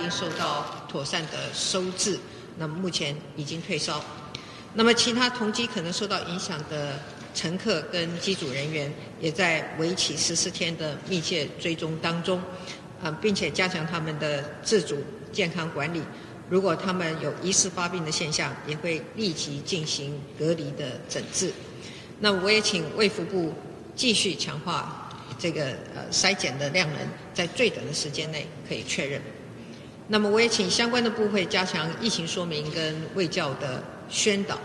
經受到妥善的收治，那麼目前已經退燒。那麼其他同機可能受到影響的乘客跟機組人員，也在為期14天的密切追蹤當中，並且加強他們的自主健康管理。如果他們有疑似發病的現象，也會立即進行隔離的診治。那我也請衛福部繼續強化這個篩檢的量能，在最短的時間內可以確認。那麼我也請相關的部會加強疫情說明跟衛教的宣導，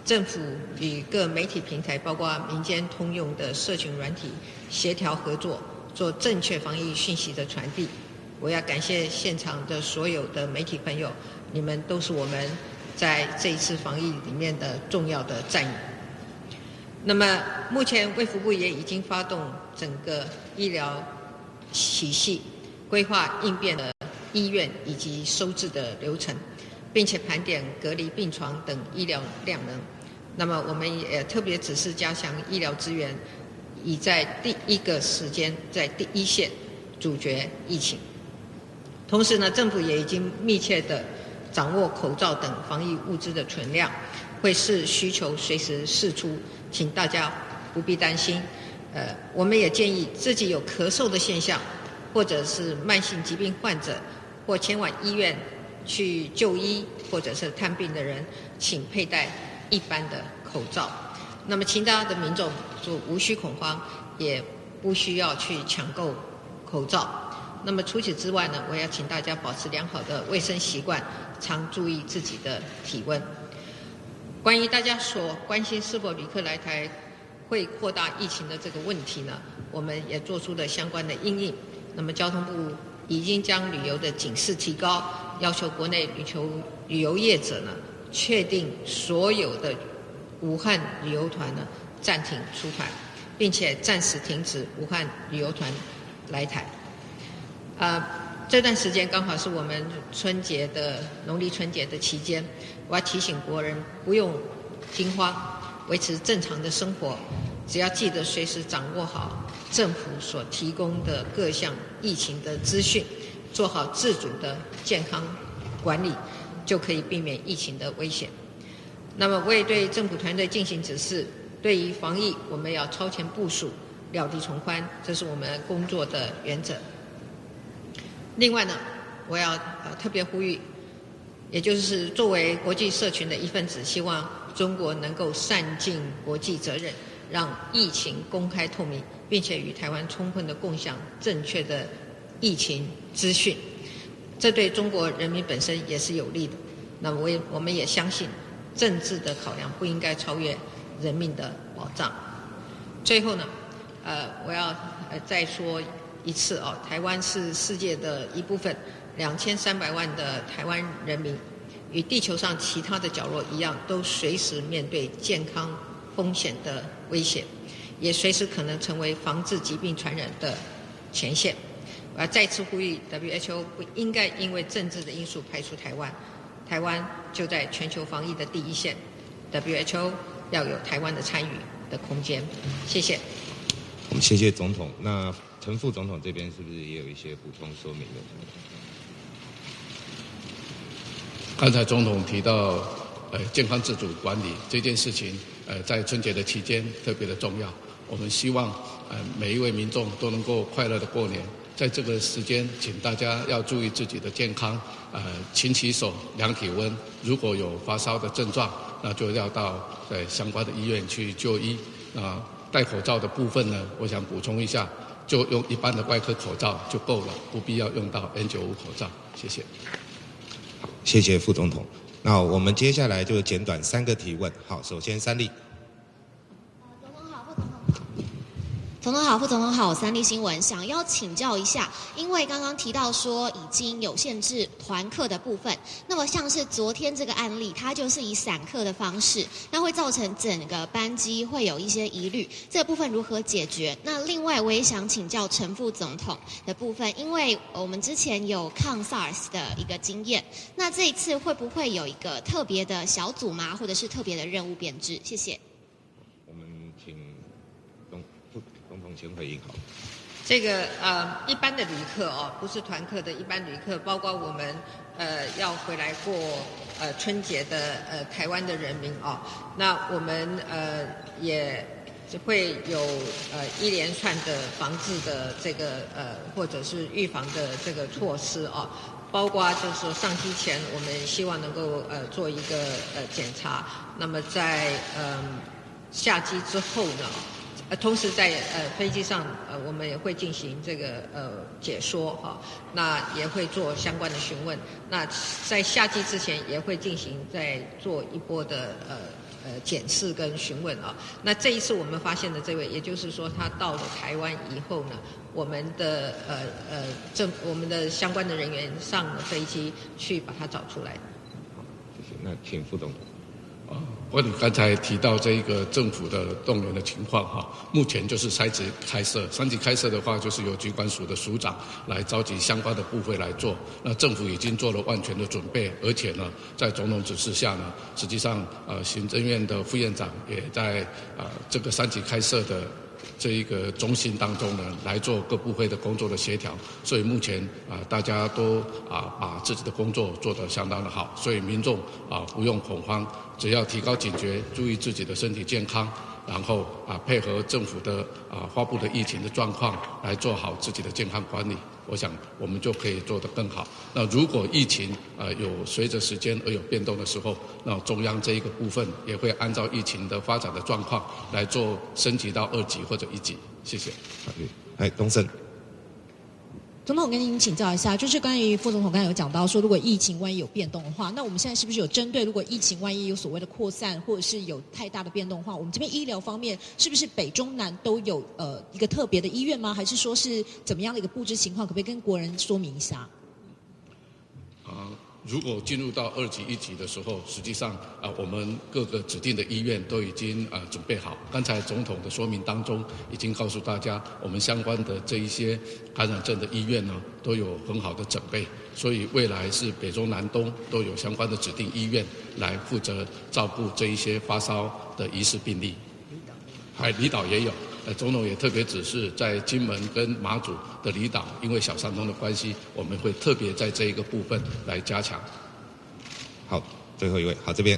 政府與各媒體平台，包括民間通用的社群軟體，協調合作，做正確防疫訊息的傳遞。我要感謝現場的所有的媒體朋友，你們都是我們在這一次防疫裡面的重要的戰友。那麼目前衛福部也已經發動整個醫療體系規劃應變的醫院以及收治的流程，並且盤點隔離病床等醫療量能。那麼我們也特別指示加強醫療資源，以在第一個時間在第一線阻絕疫情。同時呢，政府也已經密切的掌握口罩等防疫物資的存量，會視需求隨時釋出，請大家不必擔心。我們也建議自己有咳嗽的現象，或者是慢性疾病患者，或前往醫院去就醫或者是探病的人，請佩戴一般的口罩。那麼其他的民眾就無需恐慌，也不需要去搶購口罩。那麼除此之外呢，我要請大家保持良好的衛生習慣，常注意自己的體溫。關於大家所關心是否旅客來台會擴大疫情的這個問題呢，我們也做出了相關的因應。那麼交通部已經將旅遊的警示提高，要求國內旅遊業者呢，確定所有的武漢旅遊團呢暫停出團，並且暫時停止武漢旅遊團來台。這段時間剛好是我們春節的農曆春節的期間，我要提醒國人不用驚慌，維持正常的生活，只要記得隨時掌握好政府所提供的各項疫情的資訊，做好自主的健康管理，就可以避免疫情的危險。那麼我也對政府團隊進行指示，對於防疫，我們要超前部署，料敵從寬，這是我們工作的原則。另外呢，我要特別呼籲，也就是作為國際社群的一份子，希望中國能夠善盡國際責任，讓疫情公開透明，並且與台灣充分的共享正確的疫情資訊，這對中國人民本身也是有利的。那麼我們也相信，政治的考量不應該超越人命的保障。最後呢，我要再說一次哦，台灣是世界的一部分，2300萬的台灣人民，與地球上其他的角落一樣，都隨時面對健康風險的威脅，也隨時可能成為防治疾病傳染的前線。我要再次呼籲 WHO 不應該因為政治的因素排除台灣，台灣就在全球防疫的第一線，WHO 要有台灣的參與的空間。謝謝。我們謝謝總統。那陳副總統這邊是不是也有一些補充說明的？剛才總統提到，健康自主管理這件事情，在春節的期間特別的重要。我們希望，每一位民眾都能夠快樂的過年。在這個時間，請大家要注意自己的健康，勤洗手、量體溫。如果有發燒的症狀，那就要到相關的醫院去就醫。啊，戴口罩的部分呢，我想補充一下，就用一般的外科口罩就夠了，不必要用到 N95 口罩。謝謝。好，謝謝副總統。那我們接下來就簡短三個提問。好，首先三立。總統好，副總統好。總統好，副總統好，三立新聞想要請教一下，因為剛剛提到說已經有限制團客的部分，那麼像是昨天這個案例，它就是以散客的方式，那會造成整個班機會有一些疑慮，這個部分如何解決？那另外我也想請教陳副總統的部分，因為我們之前有抗 SARS 的一個經驗，那這一次會不會有一個特別的小組嗎？或者是特別的任務編制？謝謝。我們請總統先回應好。這個一般的旅客哦，不是團客的一般旅客，包括我們要回來過春節的台灣的人民哦，那我們也會有一連串的防治的這個或者是預防的這個措施哦，包括就是說上機前，我們希望能夠做一個檢查，那麼在下機之後呢，同時在飛機上，我們也會進行這個解說哈，那也會做相關的詢問。那在下機之前也會進行再做一波的檢視跟詢問啊。那這一次我們發現的這位，也就是說他到了台灣以後呢，我們的相關的人員上了飛機去把他找出來。好，謝謝。那請副總統。啊，關於剛才提到這一個政府的動員的情況哈，目前就是三級開設，三級開設的話，就是由疾管署的署長來召集相關的部會來做。那政府已經做了萬全的準備，而且呢，在總統指示下呢，實際上行政院的副院長也在這個三級開設的這一個中心當中呢，來做各部會的工作的協調。所以目前大家都把自己的工作做得相當的好，所以民眾不用恐慌，只要提高警覺，注意自己的身體健康，然後配合政府的發布的疫情的狀況來做好自己的健康管理，我想我們就可以做得更好。那如果疫情有隨着時間而有變動的時候，那中央這一個部分也會按照疫情的發展的狀況來做升級到二級或者一級。謝謝。好，哎，東森。總統，跟您請教一下，就是關於副總統剛才有講到說，如果疫情萬一有變動的話，那我們現在是不是有針對如果疫情萬一有所謂的擴散，或者是有太大的變動的話，我們這邊醫療方面是不是北中南都有一個特別的醫院嗎？還是說是怎麼樣的一個布置情況？可不可以跟國人說明一下？如果進入到二級、一級的時候，實際上我們各個指定的醫院都已經準備好。剛才總統的說明當中已經告訴大家，我們相關的這一些感染症的醫院呢，都有很好的準備。所以未來是北中南東都有相關的指定醫院來負責照顧這一些發燒的疑似病例。還離島也有。總統也特別指示，在金門跟馬祖的離島，因為小三通的關係，我們會特別在這一個部分來加強。好，最後一位，好，這邊。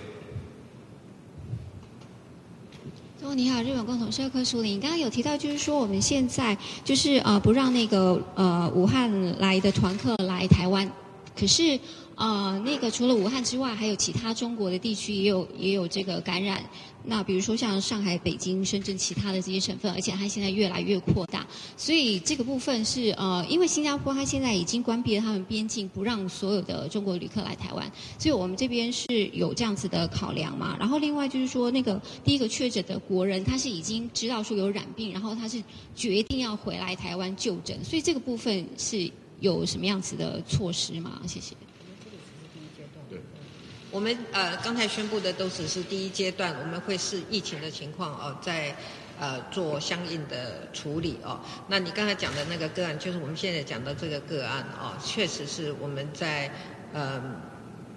總統你好，日本共同社柯淑玲，剛剛有提到，就是說我們現在就是不讓那個武漢來的團客來台灣，可是那個除了武漢之外，還有其他中國的地區也有這個感染。那比如說像上海、北京、深圳其他的這些省份，而且它現在越來越擴大，所以這個部分是因為新加坡它現在已經關閉了他們邊境，不讓所有的中國旅客來台灣，所以我們這邊是有這樣子的考量嘛。然後另外就是說，那個第一個確診的國人，他是已經知道說有染病，然後他是決定要回來台灣就診，所以這個部分是有什麼樣子的措施嗎？謝謝。我們剛才宣布的都只是第一階段，我們會視疫情的情況哦，再做相應的處理哦。那你剛才講的那個個案，就是我們現在講的這個個案哦，確實是我們在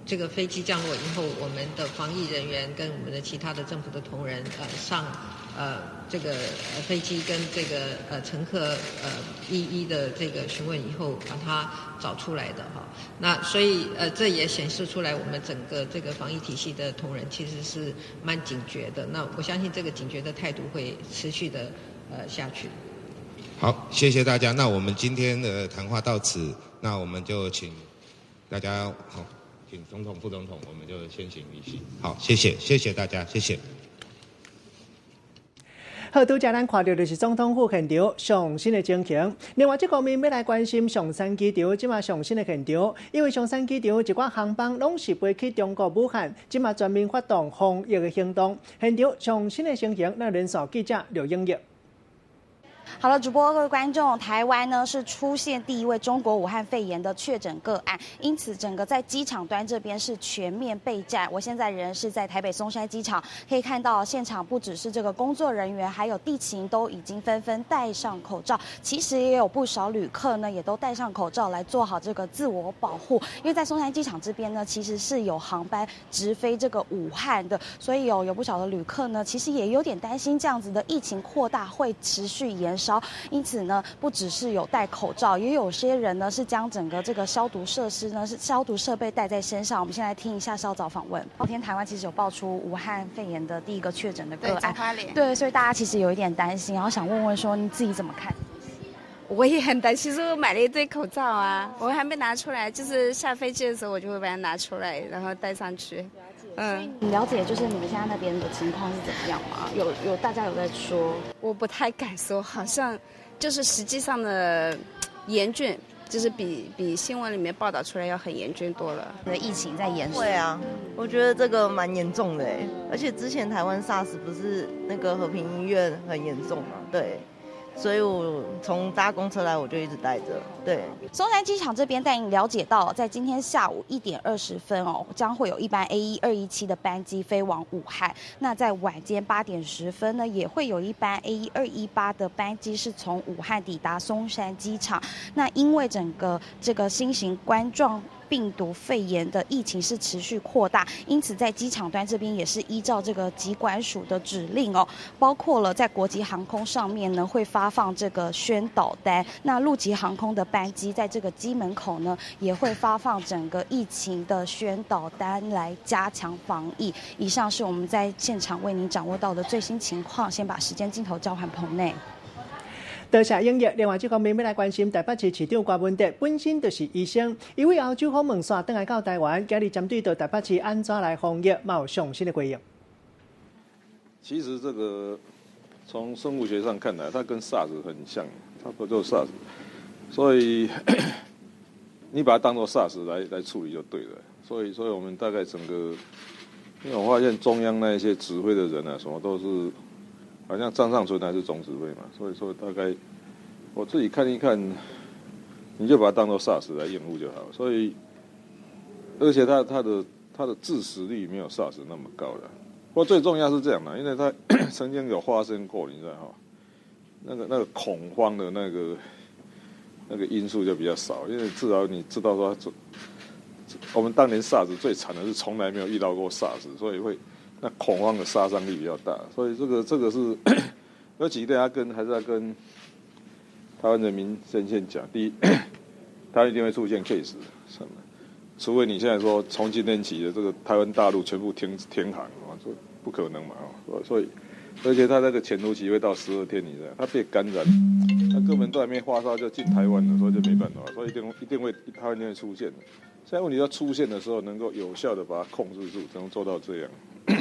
這個飛機降落以後，我們的防疫人員跟我們的其他的政府的同仁上這個飛機跟這個乘客一一的這個詢問以後，把他找出來的哈。那所以這也顯示出來我們整個這個防疫體系的同仁其實是蠻警覺的。那我相信這個警覺的態度會持續的下去。好，謝謝大家。那我們今天的談話到此，那我們就請大家好，請總統、副總統，我們就先行離席。好，謝謝，謝謝大家，謝謝。好，拄才咱看著就是總統府現場上新的情形。另外，這方面欲來關心松山機場這馬上新的現場，因為松山機場一寡航班攏是飛去中國武漢，這馬全面發動防疫的行動。現場上新的情形，咱連線記者劉英玉。好了，主播各位觀眾，台灣呢是出現第一位中國武漢肺炎的確診個案，因此整個在機場端這邊是全面備戰。我現在人是在台北松山機場，可以看到現場不只是這個工作人員，還有地勤都已經紛紛戴上口罩。其實也有不少旅客呢，也都戴上口罩來做好這個自我保護。因為在松山機場這邊呢，其實是有航班直飛這個武漢的，所以有不少的旅客呢，其實也有點擔心這樣子的疫情擴大會持續延烧，因此呢，不只是有戴口罩，也有些人呢是将整个这个消毒设施呢是消毒设备带在身上。我们先来听一下稍早访问。昨天台湾其实有爆出武汉肺炎的第一个确诊的个案，对，所以大家其实有一点担心，然后想问问说你自己怎么看？我也很担心，所以我买了一堆口罩啊，我还没拿出来，就是下飞机的时候我就会把它拿出来，然后戴上去。嗯，你了解就是你们现在那边的情况是怎么样吗？有大家有在说？我不太敢说，好像就是实际上的严峻，就是比新闻里面报道出来要很严峻多了。的疫情在延续。对啊，我觉得这个蛮严重的哎，而且之前台湾 SARS 不是那个和平医院很严重嘛？对。所以我从搭公车来，我就一直戴着。对，松山机场这边带您了解到，在今天下午1点20分哦，将会有一班 AE 217的班机飞往武汉。那在晚间8点10分呢，也会有一班 AE 218的班机是从武汉抵达松山机场。那因为整个这个新型冠状病毒肺炎的疫情是持续扩大，因此在机场端这边也是依照这个疾管署的指令哦，包括了在国际航空上面呢会发放这个宣导单，那陆籍航空的班机在这个机门口呢也会发放整个疫情的宣导单来加强防疫。以上是我们在现场为您掌握到的最新情况，先把时间镜头交还棚内。多谢英业。另外，这方面欲来关心台北市市长柯文哲本身就是医生，伊对欧洲访问煞转来到台湾，今日针对著台北市按怎来防疫，嘛有上新的回应。其实这个从生物学上看来，它跟 SARS 很像，差不多就是 SARS，所以你把它当做 SARS 来处理就对了。所以我们大概整个，因为我发现中央那一些指挥的人啊，什么都是。好像张上淳还是总指挥嘛，所以说大概我自己看一看，你就把它当做 SARS 来应付就好。所以，而且它的致死率没有 SARS 那么高的。不过最重要是这样的，因为它曾经有发生过，你知道哈，那个恐慌的那个因素就比较少，因为至少你知道说，我们当年 SARS 最惨的是从来没有遇到过 SARS，所以会。那恐慌的杀伤力比较大，所以这个是有几点要跟还是要跟台湾人民先讲。第一，台湾一定会出现 case，什么？除非你现在说从今天起的这个台湾大陆全部停航啊，这不可能嘛啊！所以，而且他那个潜伏期会到12天，你知道，他被感染，他根本都还没发烧就进台湾了，所以就没办法，所以一定会台湾一定会出现的。现在问题要出现的时候，能够有效的把它控制住，只能做到这样。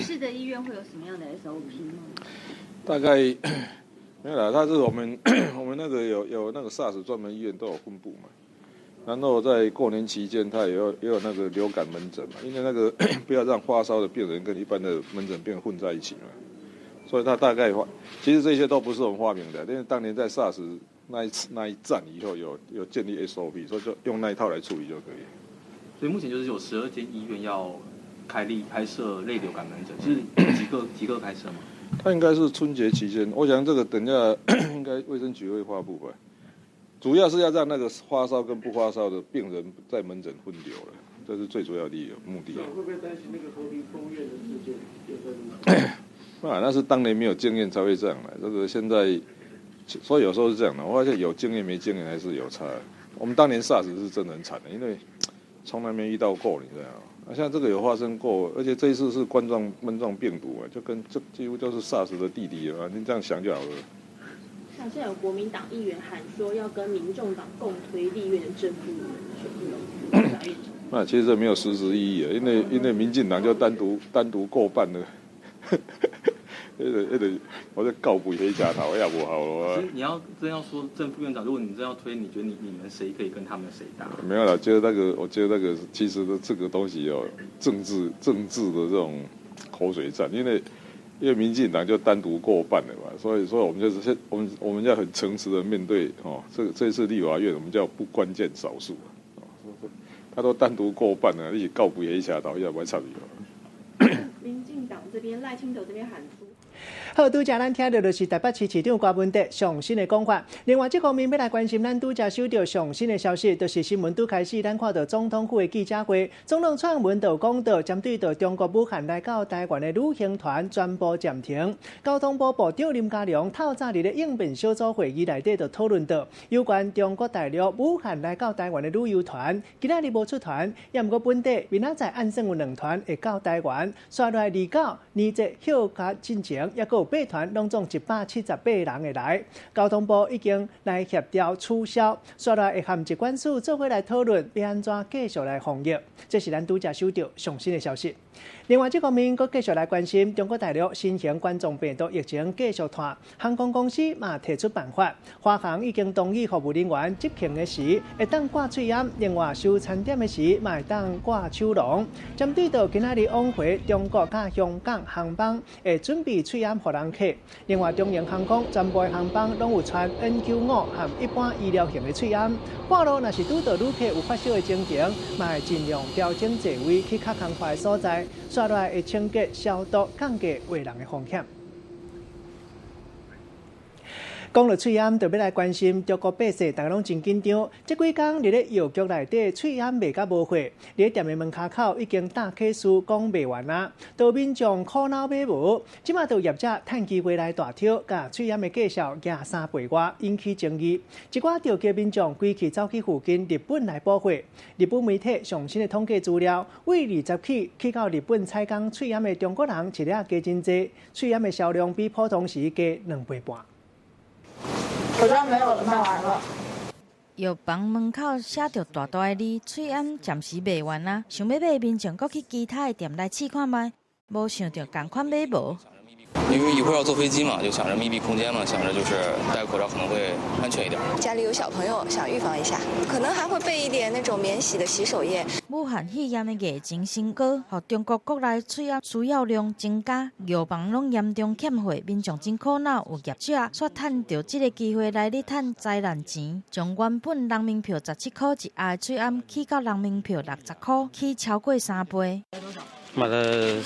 市的医院会有什么样的 SOP 吗？大概没有啦，他是我们那个有那个 SARS 专门医院都有分布嘛。然后在过年期间，他也有那个流感门诊嘛，因为那个不要让发烧的病人跟一般的门诊病人混在一起嘛。所以他大概发，其实这些都不是我们发明的，因为当年在 SARS 那一次那一战以后有建立 SOP，所以就用那一套来处理就可以。所以目前就是有12间医院要开立开设类流感门诊，是几个几个开设吗？他应该是春节期间，我想这个等下应该卫生局会发布吧。主要是要让那个发烧跟不发烧的病人在门诊分流了，这是最主要的目的。会不会担心那个和平封院的事件又在？啊，那是当年没有经验才会这样的。这个现在，所以有时候是这样的。我发现有经验没经验还是有差。我们当年 SARS 是真的很惨的，因为从来没遇到过，你知道吗？啊，像这个有发生过，而且这一次是冠状冠状病毒啊，就跟这几乎就是 SARS 的弟弟啊，你这样想就好了。像现在有国民党议员喊说要跟民众党共推立院的正副人选。那其实这没有实质意义啊，因为民进党就单独过半了。那个，我在告不黑家头也不好了。其实你要真要说正副院长，如果你真要推，你觉得你们谁可以跟他们谁搭？没有了，就是那个，我觉得那个其实的这个东西哦，政治的这种口水战，因为民进党就单独过半了嘛，所以说我们就是先我们要很诚实的面对哦，这次立法院我们叫不关键少数哦，他都单独过半了，你是告不黑家头也不会插民进党这边赖清德这边喊出。好，拄才咱聽著就是台北市市長柯文哲上新的講法。另外，這方面欲來關心，咱拄才收著上新的消息，就是新聞拄開始，咱看到總統府的記者會，總統蔡英文就講到，針對著中國武漢來到台灣的旅行團全部暫停。交通部部長林佳龍透早佇咧應變小組會議內底就討論到，有關中國大陸武漢來到台灣的旅遊團，今仔日無出團，也毋過本地明仔載按算有兩團會到台灣，煞落來二九年節休假進前，猶閣有八團，攏總178人會來。交通部已經來協調取消，煞落來會和疾管署做伙來討論，欲按怎繼續來防疫。這是咱拄才收著上新的消息。另外，這方面閣繼續來關心中國大陸新型冠狀病毒疫情繼續拖，航空公司嘛提出辦法，華航已經同意服務人員執勤的時會當掛喙罨，另外收餐點的時嘛會當掛手籠。針對著今仔日往回中國佮香港航班會準備喙罨予人客。另外，長榮航空全部的航班攏有穿 N95 和一般醫療型的喙罨。半路若是拄著旅客有發燒的情形，嘛會盡量調整座位去較空曠的所在。煞落來會清潔消毒，降低傳人的風險。講著喙罨，就欲來關心中國百姓，大家攏真緊張。這幾工佇咧藥局內底喙罨賣甲無貨，佇咧店的門跤口已經搭客數講賣完啊，都民眾苦惱買無。這馬就業者趁機會來大抽，共喙罨的價數加三倍外，引起爭議。一寡著急民眾規氣走去附近日本來補貨。日本媒體上新的統計資料，為20起去到日本採購喙罨的中國人，一日加真濟，喙罨的銷量比普通時加2倍半。口罩沒有了，賣完了。藥房門口寫著大大的字，喙罨暫時賣完啊！想欲買的民眾，閣去其他的店來試看覓，無想著仝款買無。因為一會兒要坐飛機嘛，就想着密閉空間嘛，想着就是戴個口罩可能會安全一點。家裡有小朋友，想預防一下，可能還會備一點那種免洗的洗手液。武漢肺炎的疫情升高，予中國國內喙罨需要量增加，藥房攏嚴重欠貨，民眾真苦惱。有業者煞趁著這个機會來咧趁災難錢，從原本人民幣17箍一盒的喙罨，起到人民幣60箍，起超過3倍。買了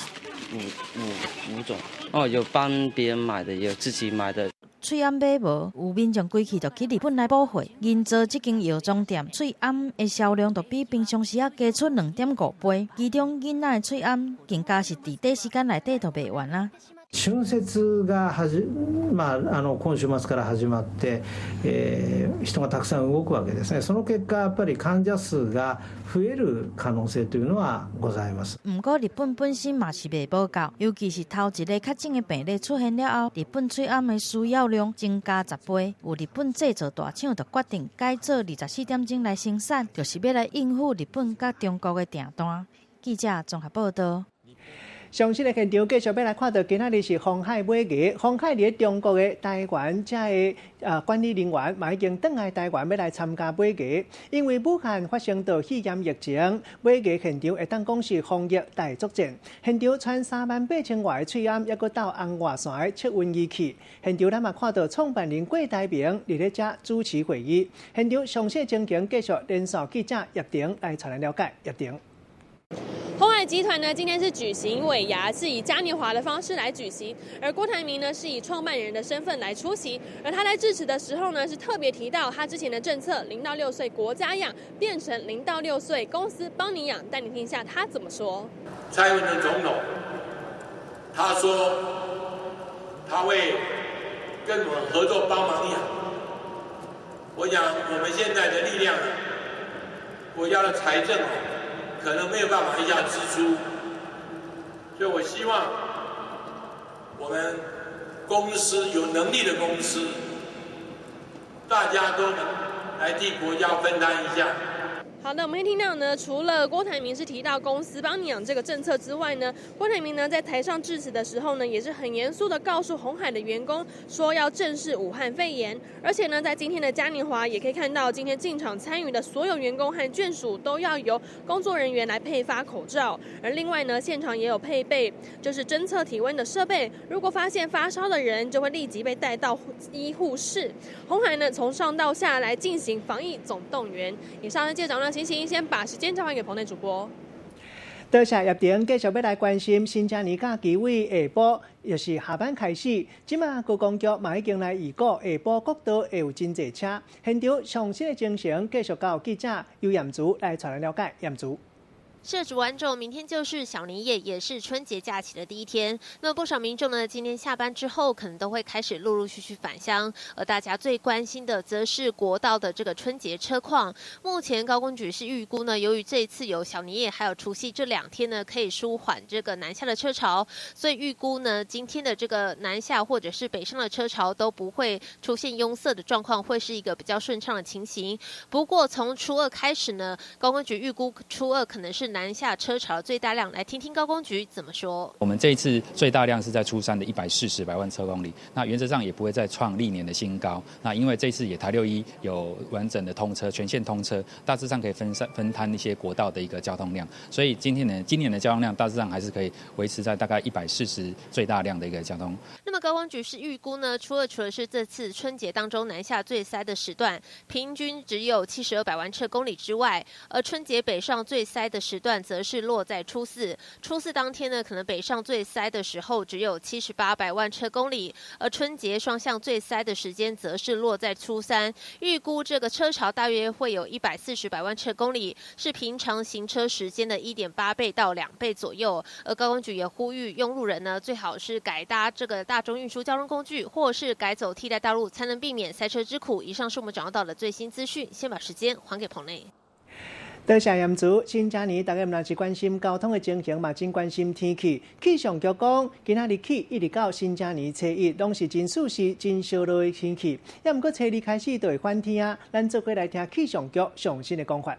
五種，哦，有幫別人買的，也有自己買的。喙罨買無，有民眾規氣就去日本來補貨。銀座這間藥妝店喙罨的銷量就比平常時仔加出2.5倍，其中囡仔的喙罨更加是佇短時間內底就賣完啦。春節がはじ、まあ、あの今週末から始まって、人がたくさん動くわけですね。その結果、やっぱり患者数が増える可能性というのはございます。毋過日本本身嘛是賣無夠，尤其是頭一个確診的病例出現了後，日本喙罨的需要量增加10倍。有日本製造大廠就決定改做24點鐘來生產，就是欲來應付日本佮中國的訂單。記者綜合報道。上新的現場繼續欲來看著，今仔日是鴻海尾牙，鴻海佇咧中國的台灣遮的管理人員嘛已經轉來台灣欲來參加尾牙，因為武漢發生著肺炎疫情，尾牙現場會當講是防疫大作戰。現場穿38,000外的喙罨，猶閣鬥紅外線的測溫儀器。現場咱嘛看著創辦人郭台銘佇咧遮主持會議。現場詳細情形繼續連線記者葉婷來帶咱了解。葉婷。鴻海集團呢，今天是舉行尾牙，是以嘉年華的方式來舉行，而郭台銘呢是以創辦人的身份來出席，而他在致辭的時候呢，是特別提到他之前的政策，0到6歲國家養變成0到6歲公司幫你養，帶你聽一下他怎麼說。蔡英文總統，他說他會跟我們合作幫忙養，我想我們現在的力量，國家的財政。可能沒有辦法一下支出，所以我希望我們公司有能力的公司，大家都能來替國家分擔一下。好的，我們可以聽到呢，除了郭台銘是提到公司幫你養這個政策之外呢，郭台銘呢在台上致辭的時候呢，也是很嚴肅的告訴鴻海的員工說要正視武漢肺炎，而且呢，在今天的嘉年華也可以看到，今天進場參與的所有員工和眷屬都要由工作人員來配發口罩，而另外呢，現場也有配備就是偵測體溫的設備，如果發現發燒的人，就會立即被帶到醫護室。鴻海呢，從上到下來進行防疫總動員。以上是記者張情形，先把時間交還給棚內主播。多謝葉婷，繼續欲來關心新正年假期尾下晡，又是下班開始，這馬高公局嘛已經來預告下晡國道會有真濟車。現場上新的情形，繼續交記者尤艷竹來帶咱了解。艷竹。社主觀眾，明天就是小年夜，也是春節假期的第一天。那麼不少民眾呢，今天下班之後，可能都會開始陸陸續續返鄉。而大家最關心的，則是國道的這個春節車況。目前高公局是預估呢，由於這一次有小年夜還有除夕這兩天呢，可以舒緩這個南下的車潮，所以預估呢，今天的這個南下或者是北上的車潮都不會出現擁塞的狀況，會是一個比較順暢的情形。不過從初二開始呢，高公局預估初二可能是南下車潮最大量，來聽聽高公局怎麼說。我們這一次最大量是在初三的140百萬車公里，那原則上也不會再創歷年的新高。那因為這次也台61有完整的通車，全線通車，大致上可以分散分攤一些國道的一個交通量，所以今年的交通量大致上還是可以維持在大概140最大量的一個交通。那麼高公局是預估呢，初二除了是這次春節當中南下最塞的時段，平均只有72百萬車公里之外，而春節北上最塞的時段則是落在初四，初四當天呢，可能北上最塞的時候只有78百萬車公里，而春節雙向最塞的時間則是落在初三，預估這個車潮大約會有140百萬車公里，是平常行車時間的1.8倍到2倍左右。而高公局也呼籲用路人呢，最好是改搭這個大眾運輸交通工具，或是改走替代道路，才能避免塞車之苦。以上是我們掌握到的最新資訊，先把時間還給棚內。多謝嚴主，新正年大家毋但是關心交通的情形，嘛真關心天氣。氣象局講，今仔日起一直到新正年初一，攏是真舒適、真燒熱的天氣。也毋過初二開始就會反天啊！咱做伙來聽氣象局上新的講法。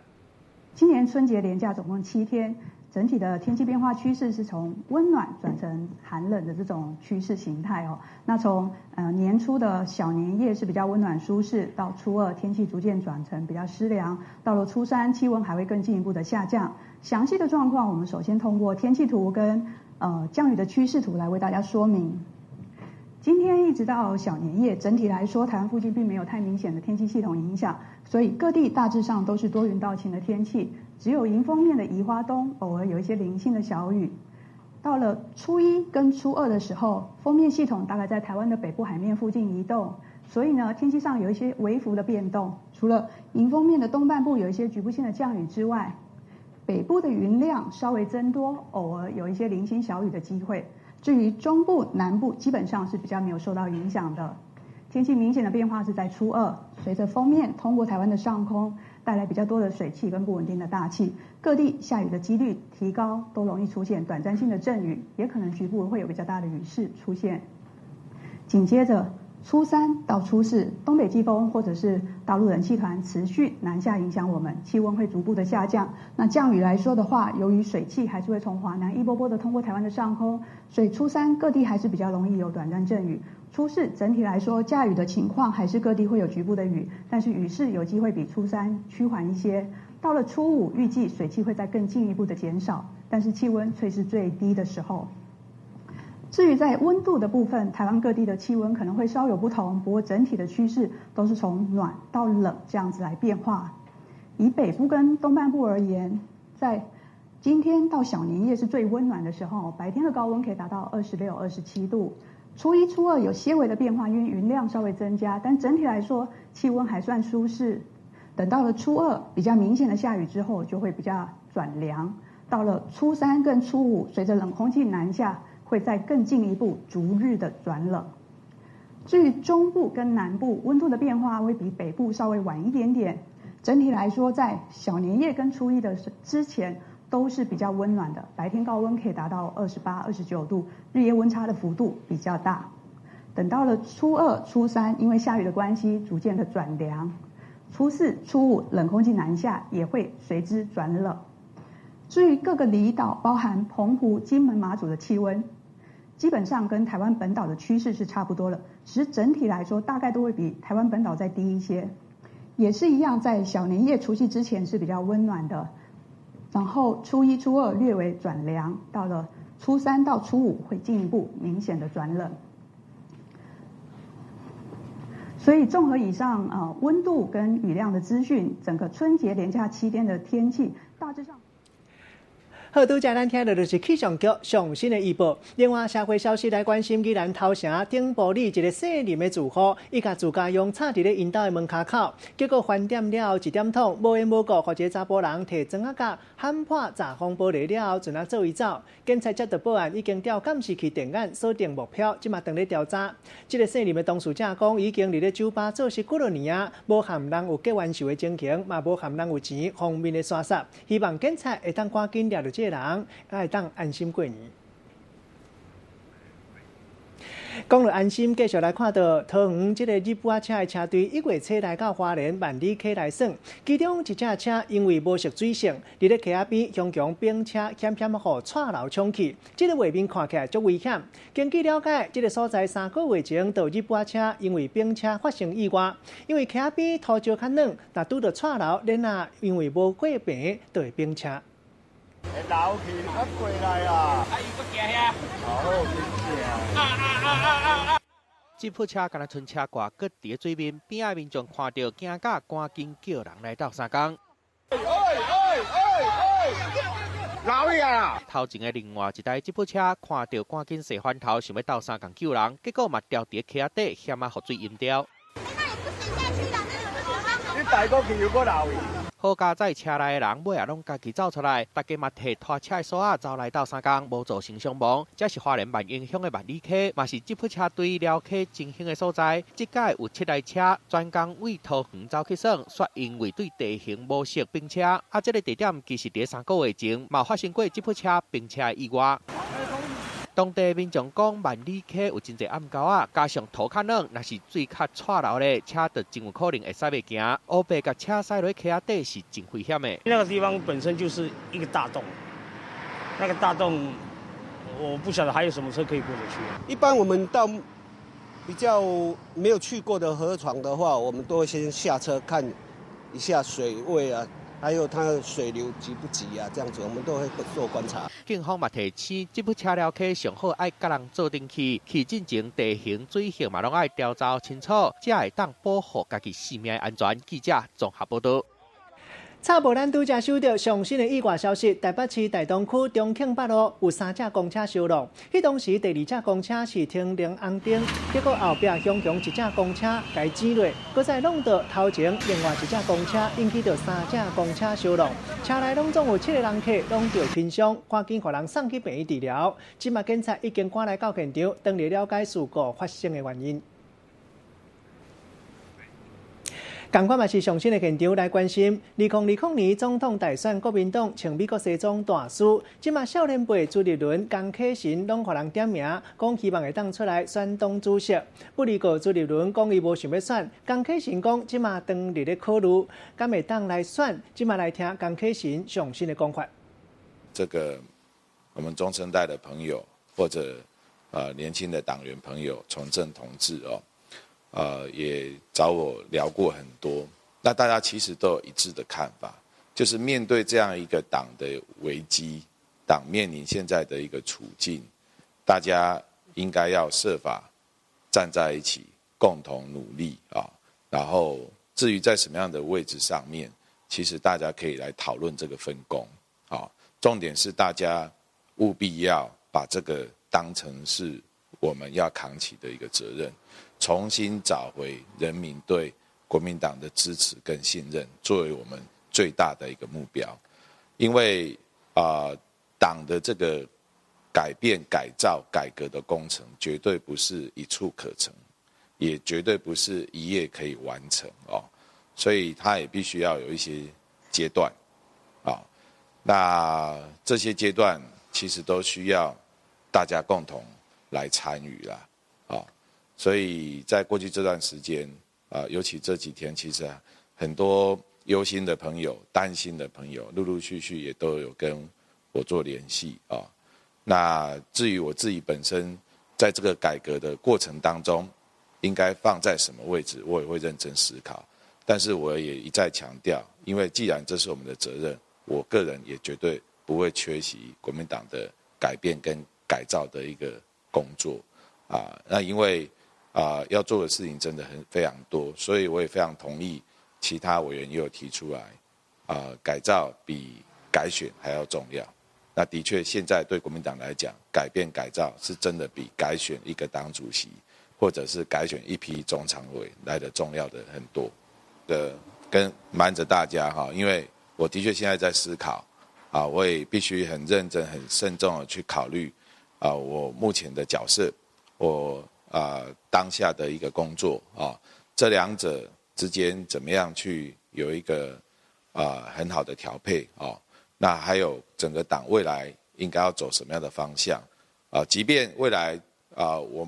今年春節連假總共7天，整體的天氣變化趨勢是從溫暖轉成寒冷的這種趨勢形態哦。那從年初的小年夜是比較溫暖舒適，到初二天氣逐漸轉成比較濕涼，到了初三氣溫還會更進一步的下降。詳細的狀況，我們首先通過天氣圖跟降雨的趨勢圖來為大家說明。今天一直到小年夜，整體來說，台灣附近並沒有太明顯的天氣系統影響，所以各地大致上都是多雲到晴的天氣。只有迎風面的宜花東偶爾有一些零星的小雨。到了初一跟初二的時候，鋒面系統大概在台灣的北部海面附近移動，所以呢，天氣上有一些微幅的變動。除了迎風面的東半部有一些局部性的降雨之外，北部的雲量稍微增多，偶爾有一些零星小雨的機會。至於中部、南部，基本上是比較沒有受到影響的。天氣明顯的變化是在初二，隨着鋒面通過台灣的上空，帶來比較多的水汽跟不穩定的大氣，各地下雨的幾率提高，都容易出現短暫性的陣雨，也可能局部會有比較大的雨勢出現。緊接着初三到初四，東北季風或者是大陸冷氣團持續南下影響我們，氣溫會逐步的下降。那降雨來說的話，由於水汽還是會從華南一波波的通過台灣的上空，所以初三各地還是比較容易有短暫陣雨。初四整體來說，降雨的情況還是各地會有局部的雨，但是雨勢有機會比初三趨緩一些。到了初五，預計水汽會再更進一步的減少，但是氣溫卻是最低的時候。至於在溫度的部分，台灣各地的氣溫可能會稍有不同，不過整體的趨勢都是從暖到冷這樣子來變化。以北部跟東半部而言，在今天到小年夜是最溫暖的時候，白天的高溫可以達到26、27度。初一、初二有些微的變化，因為雲量稍微增加，但整體來說氣溫還算舒適。等到了初二比較明顯的下雨之後，就會比較轉涼。到了初三跟初五，隨着冷空氣南下，會再更進一步逐日的轉冷。至於中部跟南部，溫度的變化會比北部稍微晚一點點。整體來說，在小年夜跟初一的之前都是比較溫暖的，白天高溫可以達到28、29度，日夜溫差的幅度比較大。等到了初二、初三，因為下雨的關係，逐漸的轉涼。初四、初五，冷空氣南下也會隨之轉冷。至於各個離島，包含澎湖、金門、馬祖的氣溫，基本上跟台灣本島的趨勢是差不多了，只是整體來說大概都會比台灣本島再低一些。也是一樣，在小年夜除夕之前是比較溫暖的，然後初一、初二略微轉涼，到了初三到初五會進一步明顯的轉冷。所以綜合以上溫度跟雨量的資訊，整個春節連假7天的天氣大致上。好，拄才咱聽著就是氣象局上新的預報。另外，社會消息來關心，宜蘭頭城頂埔里一个姓林的住戶，伊共自家用插佇咧𪜶兜的門跤口，結果翻點了後一點通，無緣無故，予一个查埔人提磚仔角撼破閘風玻璃了後，陣仔做伊走。警察接到報案，已經調監視器電眼鎖定目標，這馬正咧調查。這个姓林的當事者講，已經佇咧酒吧做事幾落年啊，無和人有結冤仇的情形，嘛無和人有錢方面的相殺，希望警察會當趕緊掠著這个人，會當安心過年。講到安心，繼續來看著桃園這个日本車的車隊一月初來到花蓮萬里溪來耍，其中一隻車因為無熟水性，佇咧溪仔邊雄強冰車險險予掣流衝去，這个畫面看起來足危險。根據了解，這个所在3個月前就有日本車因為冰車發生意外，因為溪仔邊土石較軟，若拄著掣流，恁仔因為無過平，就會冰車。會流去，啊過來啊！啊，伊閣行遐。好，真正。啊啊啊啊啊！這部車敢若賰車掛，閣佇咧水面邊仔民眾看著驚甲，趕緊叫人來鬥相共。哎哎哎哎！流去啊！頭前的另外一台吉普車看著趕緊踅翻頭，想欲鬥相共救人，結果嘛掉佇咧溪仔底，險仔予水淹掉。你帶過去又閣流去。好佳哉，車內的人尾仔攏家己走出來，大家嘛提拖車的索仔走來鬥相共，無造成傷亡。這是花蓮萬榮鄉的萬里溪，嘛是吉普車隊寮溪真興的所在。這擺有七台車專工為桃園走去耍，卻因為對地形無熟冰車。啊，這个地點其實佇3個月前嘛發生過吉普車冰車的意外。當地民眾講，萬里溪有真濟暗溝仔，加上土較軟，若是水較掣流咧，車就真有可能會駛袂行。烏白共車駛落溪仔底是真危險的。那個地方本身就是一個大洞，那個大洞，我不曉得還有什麼車可以過得去。一般我們到比較沒有去過的河床的話，我們都會先下車看一下水位啊。還有它的水流急不急啊？這樣子我們都會做觀察。警方嘛提醒，這部車寮溪上好愛佮人做陣去，去進前地形水性嘛攏愛調查清楚，才會當保護家己性命的安全。記者綜合報導。插播咱拄才收著上新的意外消息，台北市大東區中慶北路有三隻公車相挵，彼當時第二隻公車是停綠紅燈，結果後壁雄雄一隻公車共擠落，閣再弄著頭前另外一隻公車，引起著三隻公車相挵，車內攏總有七个人客攏著輕傷，趕緊予人送去病院治療。這馬警察已經趕來到現場，當咧了解事故發生的原因。仝款嘛是上新的現場來關心，2020年總統大選，國民黨穿美國西裝大輸，這馬少年輩朱立倫、江啟臣攏予人點名，講希望會當出來選黨主席。不過朱立倫講伊無想欲選，江啟臣講這馬當佇咧考慮，敢會當來選？這馬來聽江啟臣上新的講法。這個我們中生代的朋友或者年輕的黨員朋友、從政同志哦。也找我聊過很多，那大家其實都有一致的看法，就是面對這樣一個黨的危機，黨面臨現在的一個處境，大家應該要設法站在一起，共同努力啊。然後至於在什麼樣的位置上面，其實大家可以來討論這個分工。啊，重點是大家務必要把這個當成是我們要扛起的一個責任。重新找回人民對國民黨的支持跟信任，作為我們最大的一個目標。因為啊，黨的這個改變、改造、改革的工程，絕對不是一蹴可成，也絕對不是一夜可以完成哦。所以，它也必須要有一些階段啊。那這些階段其實都需要大家共同來參與啦，啊。所以在過去這段時間，啊，尤其這幾天，其實很多憂心的朋友、擔心的朋友，陸陸續續也都有跟我做聯繫啊。那至於我自己本身，在這個改革的過程當中，應該放在什麼位置，我也會認真思考。但是我也一再強調，因為既然這是我們的責任，我個人也絕對不會缺席國民黨的改變跟改造的一個工作啊。那因為啊，要做的事情真的很非常多，所以我也非常同意其他委員也有提出來，啊，改造比改選還要重要。那的確，現在對國民黨來講，改變改造是真的比改選一個黨主席，或者是改選一批中常委來得重要的很多。的跟瞞著大家哈，因為我的確現在在思考，啊，我也必須很認真、很慎重的去考慮，啊，我目前的角色，我啊當下的一個工作啊，這兩者之間怎麼樣去有一個啊很好的調配啊。那還有整個黨未來應該要走什麼樣的方向？啊，即便未來啊，我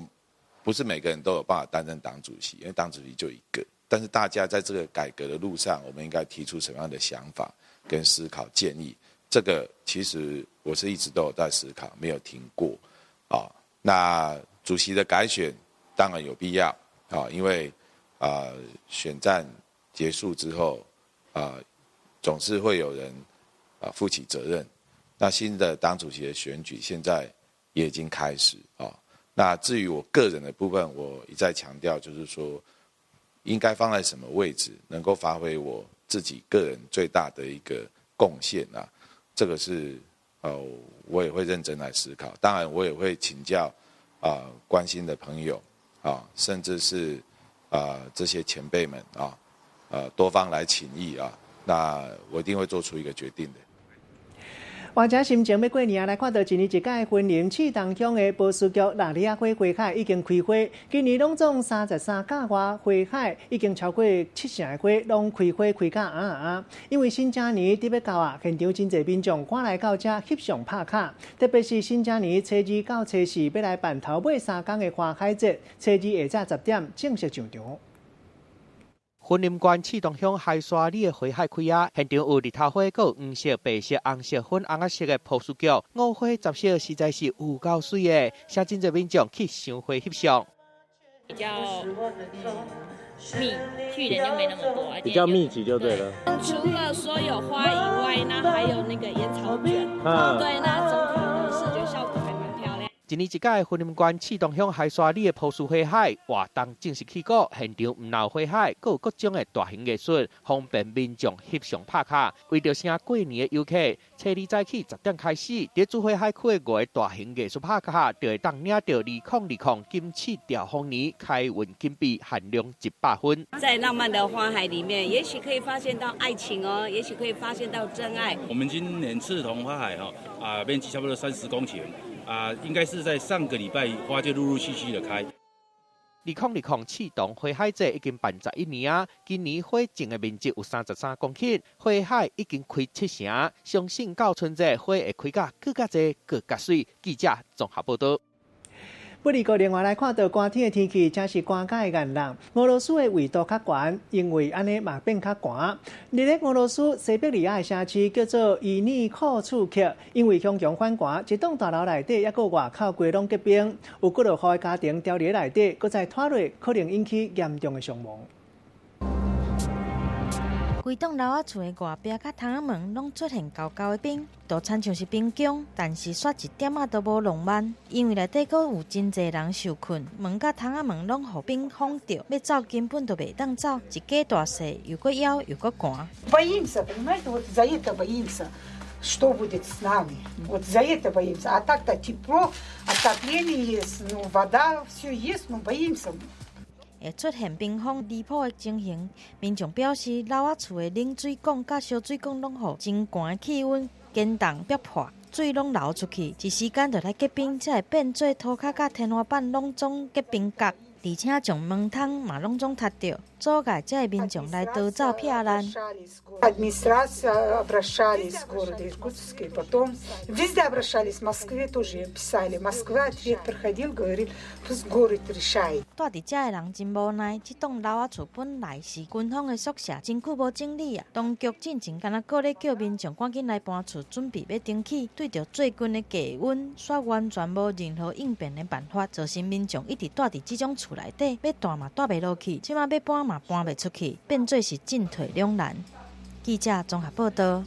不是每個人都有辦法擔任黨主席，因為黨主席就一個。但是大家在這個改革的路上，我們應該提出什麼樣的想法跟思考建議？這個其實我是一直都有在思考，沒有停過。啊，那主席的改選當然有必要啊，因為啊選戰結束之後啊，總是會有人啊，負起責任。那新的黨主席的選舉現在也已經開始啊。那至於我個人的部分，我一再強調，就是說應該放在什麼位置，能夠發揮我自己個人最大的一個貢獻啊。這個是我也會認真來思考。當然，我也會請教啊關心的朋友啊，甚至是啊這些前輩們啊，多方來請益啊。那我一定會做出一個決定的。換這心情欲過年啊，來看到一年一屆雲林刺桐鄉的波斯菊橐梨仔花花海已經開花，今年攏總33甲外花海已經超過70%的花攏開花開甲紅紅。因為新正年佇欲到啊，現場真濟民眾趕來到遮翕相拍卡，特別是新正年初二到初四欲來辦頭尾三工的花海節，初二下晝10點正式上場。雲林縣刺桐鄉海沙里的花海開啊，現場有日頭花，閣有黃色、白色、紅色、粉紅仔色的波斯菊，五花十色，實在是有夠媠的，請真濟民眾去賞花翕相。比較密，去年就沒那麼多，比較密集就對了。除了說有花以外，那還有那個煙草捲，對，那整體的視覺效果還蠻漂亮。一年一屆雲林縣刺桐鄉海沙里的波斯花海活動正式起鼓，現場毋但有花海，閣有各種的大型藝術，方便民眾翕相拍卡。為著迎過年的遊客，初二早起10點開始，佇主花海區的五个大型藝術拍卡，就會當領著2020金刺兆豐年開運金幣，限量100份。在浪漫的花海裡面，也許可以發現到愛情哦，也許可以發現到真愛。我們今年刺桐花海哈啊，面積差不多30公頃。啊，應該是在上個禮拜花就陸陸續續的開。2020刺桐花海節已經辦11年啊，今年花種的面積有33公頃，花海已經開7成，相信到春節花會開甲閣較濟、閣較媠。記者綜合報導。不離另外來看到寒天的天氣，真是寒甲會炎人。俄羅斯的緯度較懸，因為按呢嘛變較寒。佇咧俄羅斯西伯利亞的城市叫做伊爾庫茨克，因為強強反寒，一棟大樓內底抑閣外口規攏結冰，有幾落戶的家庭牢佇咧內底，閣再拖落，可能引起嚴重的傷亡。規棟樓仔厝的外壁佮窗仔門攏出現厚厚的冰，就親像是冰宮，但是煞一點仔都無浪漫，因為內底閣有真濟人受困，門佮窗仔門攏予冰封著，欲走根本就袂當走，一家大細又閣枵又閣寒。 Боимся, понимаете, вот за это боимся, что будет с нами, вот за это боимся. А так-то тепло, отопление есть, ну вода, все есть, но боимся. 會出現冰封離譜的情形，民眾表示，樓仔厝的冷水管佮燒水管攏予真寒的氣溫堅凍逼破，水攏流出去，一時間就來結冰，才會變做塗跤佮天花板攏總結冰角，而且將門窗嘛攏總塌著，阻礙這个民眾來逃走避難。 Администрация обращались в город Иркутск, и потом везде обращались, в Москве тоже писали. Москва ответ приходил, говорит, пусть город решает. 住佇遮的人真無奈，這棟樓仔厝本來是軍方的宿舍，真久無整理啊。當局進前敢若閣咧叫民眾趕緊來搬厝，準備欲重起。對著最近的低溫，煞完全無任何應變的辦法，造成民眾一直住佇這種厝內底，欲蹛嘛蹛袂落去，這馬欲搬嘛搬袂出去，變做是進退兩難。記者綜合報道。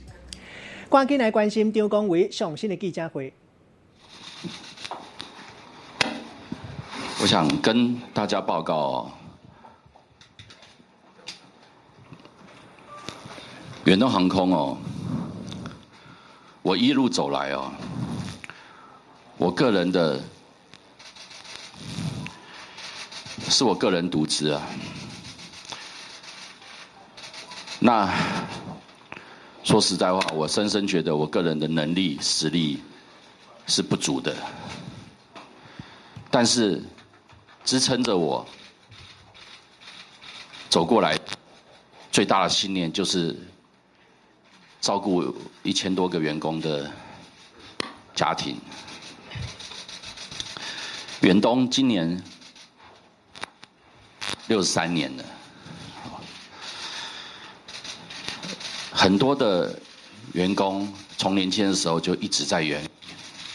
趕緊來關心張公維上新的記者會。我想跟大家報告哦，遠東航空哦，我一路走來哦，我個人的，是我個人獨資啊。那說實在話，我深深覺得我個人的能力實力是不足的，但是支撐着我走過來，最大的信念就是照顧1000多個員工的家庭。遠東今年63年了，很多的員工從年輕的時候就一直在遠，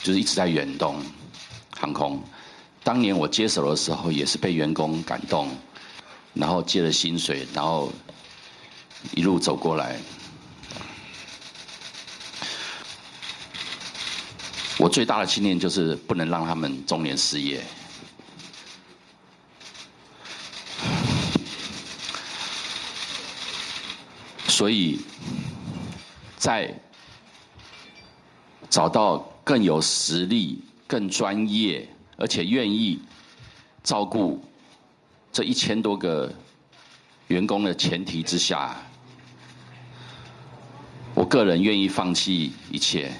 就是一直在遠東航空。當年我接手的時候，也是被員工感動，然後借了薪水，然後一路走過來。我最大的信念就是不能讓他們中年失業。所以，在找到更有實力、更專業，而且願意照顧這1000多個員工的前提之下，我個人願意放棄一切，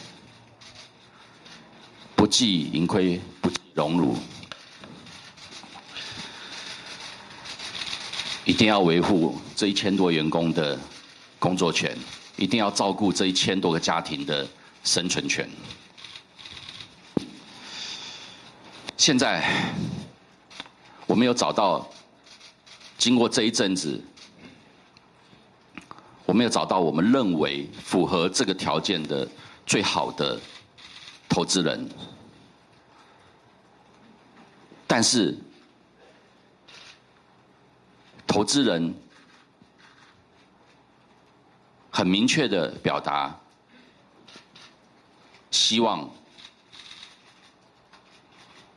不計盈虧，不計榮辱，一定要維護這1000多員工的工作權，一定要照顧這1000多個家庭的生存權。現在我沒有找到，經過這一陣子，我沒有找到我們認為符合這個條件的最好的投資人，但是投資人很明確的表達，希望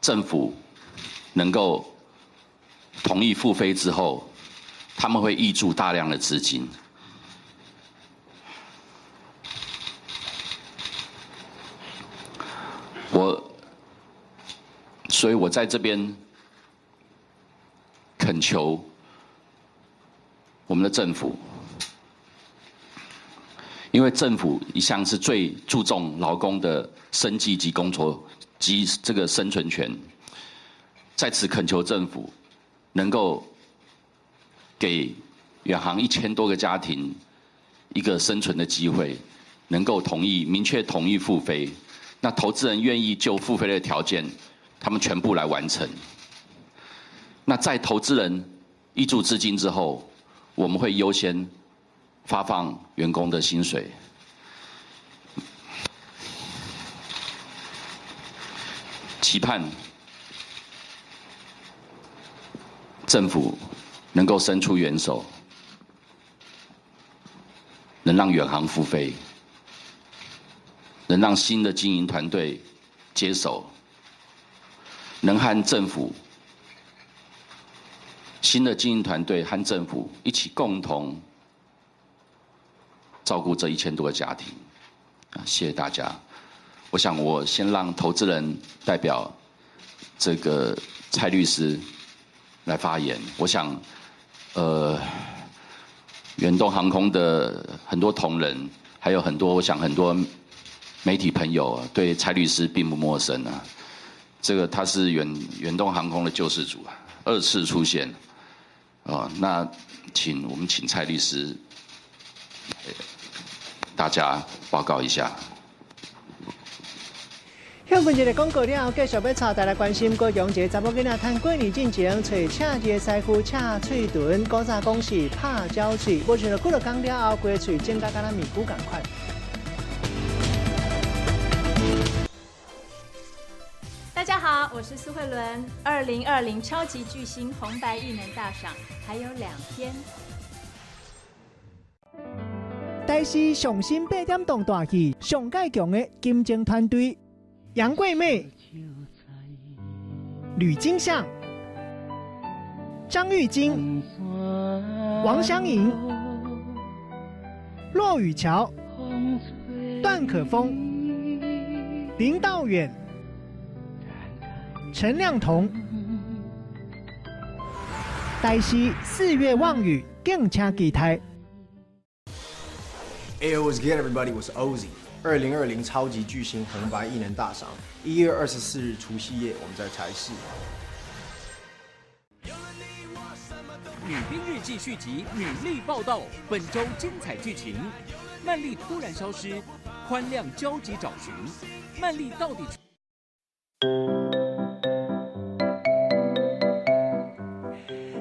政府能夠同意復飛之後，他們會挹注大量的資金。我，所以我在這邊懇求我們的政府，因為政府一向是最注重勞工的生計及工作及這個生存權，在此懇求政府能夠給遠航1000多個家庭一個生存的機會，能夠同意明確同意復飛。那投資人願意就復飛的條件，他們全部來完成。那在投資人挹注資金之後，我們會優先發放員工的薪水。期盼政府能夠伸出援手，能讓遠航復飛，能讓新的經營團隊接手，能和政府新的經營團隊和政府一起共同照顧這1000多個家庭。啊，謝謝大家。我想我先讓投資人代表這個蔡律師來發言。我想，遠東航空的很多同仁，還有很多，我想很多媒體朋友對蔡律師並不陌生啊。這個他是遠東航空的救世主啊，二次出現。哦，那請我們請蔡律師大家報告一下。向近一个廣告了後，繼續欲帶大家關心高雄一个查某囡仔趁過年進前，揣赤字的師傅赤喙唇，古早講是拍鳥喙，無想到幾落工了後，規喙腫甲敢若面具仝款。大家好，我是蘇慧倫。2020超級巨星紅白藝能大賞還有2天。台視上新八點檔大戲，上蓋強的金鐘團隊，楊貴媚、呂金相、張玉京、王湘瑩、駱雨橋、段可風。林道遠、陳亮彤。台視四月望雨，敬請期待。 Hey, what's good, everybody？我是 Ozzy。2020超級巨星紅白藝能大賞，1月24日除夕夜，我們在台視。女兵日記續集《女力報道》，本周精彩劇情：曼麗突然消失，寬亮焦急找尋，曼麗到底？